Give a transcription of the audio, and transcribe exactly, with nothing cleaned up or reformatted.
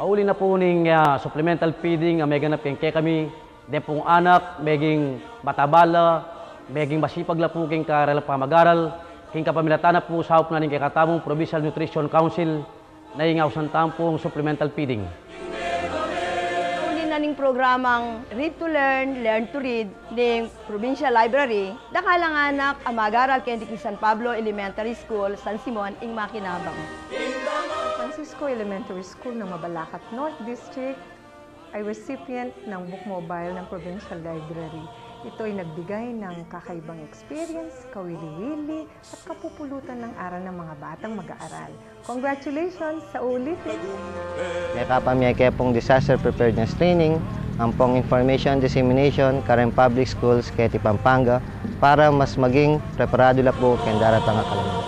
Uli na pu ning, ah, supplemental feeding a meganap king kekami, deng pung anak, meging matabal la, meging masipag la pu king karela pamagaral, king kapamilatan na pu saup na ning kekatamung Provincial Nutrition Council, na ing ausan tamu pung supplemental feeding. Uli na ning programang Read to Learn, Learn to Read ning Provincial Library, dakal a anak a mag-aral keni king San Pablo Elementary School, San Simon, ing makinabang. Francisco Elementary School ng Mabalacat North District ay recipient ng Book Mobile ng Provincial Library. Ito ay nagbigay ng kakaibang experience, kawili-wili, at kapupulutan ng aral ng mga batang mag-aaral. Congratulations sa ulit! Mekapamye ke pung disaster preparedness training ampong information dissemination kareng public schools keti Pampanga para mas maging preparado la pu keng daratang a kalamidad.